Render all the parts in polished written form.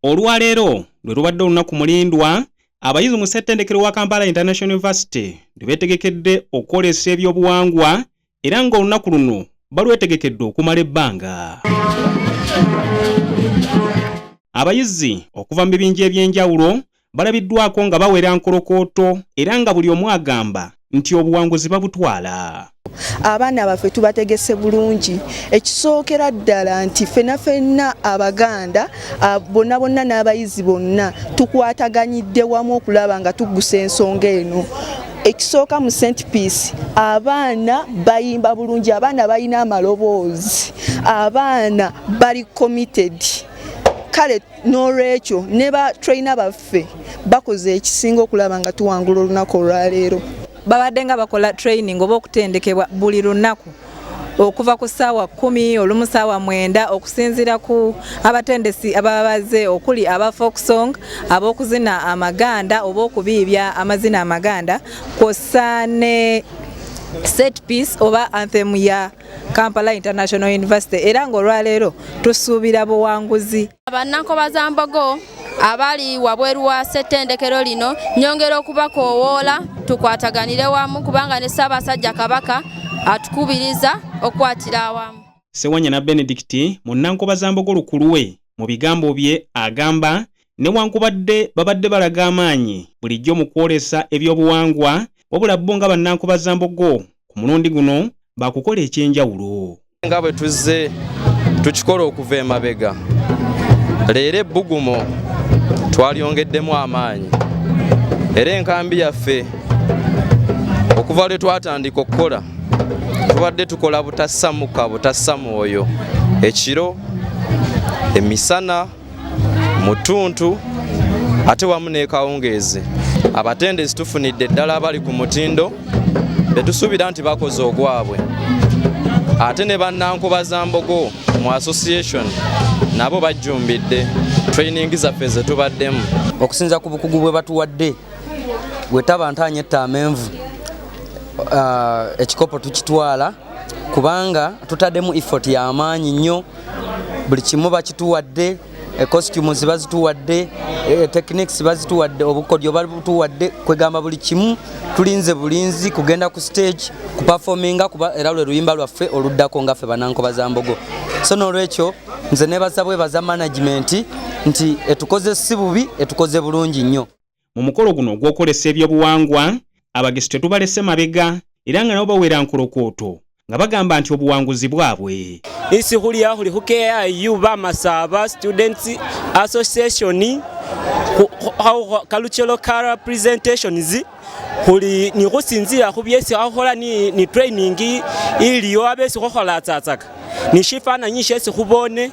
Olwaleero lwe lubadde olunaku mulindwa abayizi mu ssettendekero wa Kampala International University lwe beetegekedde okwolesa ebyobuwangwa era ng'olunaku luno balwetegekedde okumala ebbanga. Abayizi okuva mu bibinja eby'enjawulo balabiddwako nga bawera nkolokooto era nga buli omu agamba nti obuwanguzi babutwala. Abaana baffe tubategese bulungi. Ekisookera ddala nti ffena ffenna Abaganda bonna bonna n'abayizi bonna tukwataganyidde wamu okulaba nga tuggusa ensonga eno. Ekisooka mu St Peace abaana bayimba bulungi, abaana balina amaloboozi, abaana bali committed. Kale n'olwekyo ne ba trainer baffe bakoze ekisinga okulaba nga tuwangula olunaku olwaleero. Babadde nga bakola training oba okutendekebwa buli lunaku okuva ku ssaawa 10, olumu ssaawa 9, okusinziira ku abatendesi ababa bazze, okuli aba folk song, ab'okuzina amaganda oba okubiibya amazina amaganda, kw'ossa ne set piece oba anthem ya Kampala International University. Era ng'olwaleero tusuubira buwanguzi. Bannankobazambogo abali wabweru wa ssettendekero lino, nyongera okubakoowoola tukwataganire wamu, kubanga ne Ssaabasajja Kabaka atukubiriza okukwatira awamu. Sewanyana Benedict, munnankobazambogo lukulwe, mu bigambo bye agamba newankubadde babadde balaga amaanyi bulijjo mu kwolesa ebyobuwangwa, wabula bo nga bannankobazambogo ku mulundi guno bakukola ekyenjawulo. Nga bwe tuzze tukikola okuva emabega, leero ebbugumo twalyongeddemu amaanyi, era enkambi yaffe okuva lwe twatandika okukola tubadde tukola butassa mukka, butassa mwoyo, ekiro, emisana, mu ttuntu ate wamu n'ekawungeezi. Abatendesi tufunidde ddala abali ku mutindo betusuubira nti bakoze ogwabwe, ate ne bannankobazambogo mu association nabo bajjumbidde training zaffe ze tubaddemu. Okusinza ku bukugu bwe batuwadde, bwetaba ntaanya etta amenvu, ekikopo tukitwala, kubanga tutaddemu effort y'amaanyi nnyo. Buli kimu bakituwadde, costumes bazituwadde, techniques bazituwadde, obukodyo babutuwadde, kwegamba buli kimu tulinze bulinzi kugenda ku stage kuperforminga, kuba era lwe luyimba lwaffe oluddako nga ffe bannankobazambogo. So n'olwekyo nze nebaza bwebaza management nti etukoze si bubi, etukoze bulungi nnyo. Mu mukolo guno ogw'okwolesa ebyobuwangwa, abagisu tetubalese mabega, era nga nabo bawera nkolokooto nga bagamba nti obuwanguzi bwabwe. Isi khuliya khuli khu KIU Bamasaba Students Association cultural color presentations. Khuli ni khusinzila khu byesi khakhola ni training iliyo abesi khukholatsatsaka ni shifananyi shesi khubone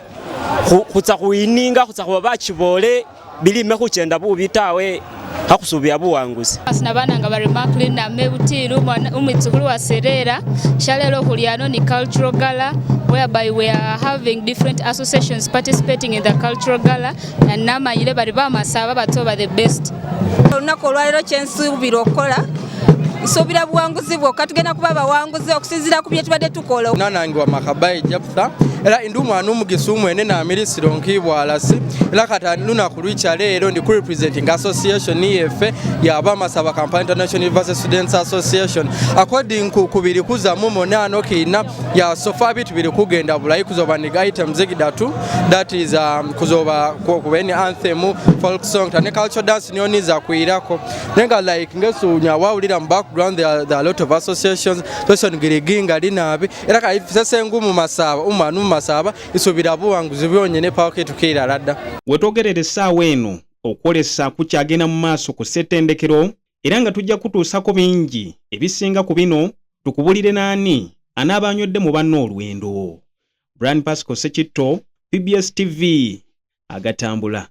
khutsa khuyininga khutsa khuba bachibole bilime khuchenda bubi tawe, khakhusubila buwanguzi. Sina nga bari Maclean name Butiru umwitsukulu wa Serera. Shalelo khuliano ni cultural gala, whereby we are having different associations participating in the cultural gala, and namanyire bari bamasaba batoba the best. Olunaku olwaleero kyensuubira okukola, nsuubira buwanguzi bwokka. Tugenda kuba bawanguzi okusinziira ku bye tubadde tukola. Nanange wa Makabayi Jeptha, era ndi umwana umugisu umwene namilisiro nkibwalasi, era kata lunaku lwicha leero ndi ku representing association yeffe yabamasaba Kampala International University Students Association. According ku kubiri kuza mu munano kina ya so far bitu biri kugenda bulayi. Kuzoba ni items zigidatu, that is kuzoba kubeni anthem, folk song ne cultural dance nioniza kuirako. Nenga like ngesunya wawulira mu background there are a lot of associations association giriginga linabi, era kaifisese mu masaba umwana mu masaba isubira buwanguzi byonyene paka tukirala dda. Wetwogerera essaawa eno, okwolesa kukyagenda mu maaso ku ssettendekero, era nga tujja kutuusako bingi ebisinga ku bino, tukubulire naani anaaba anywedde mu banne olwendo. Brian Pasco Sekitto, PBS TV, agatambula.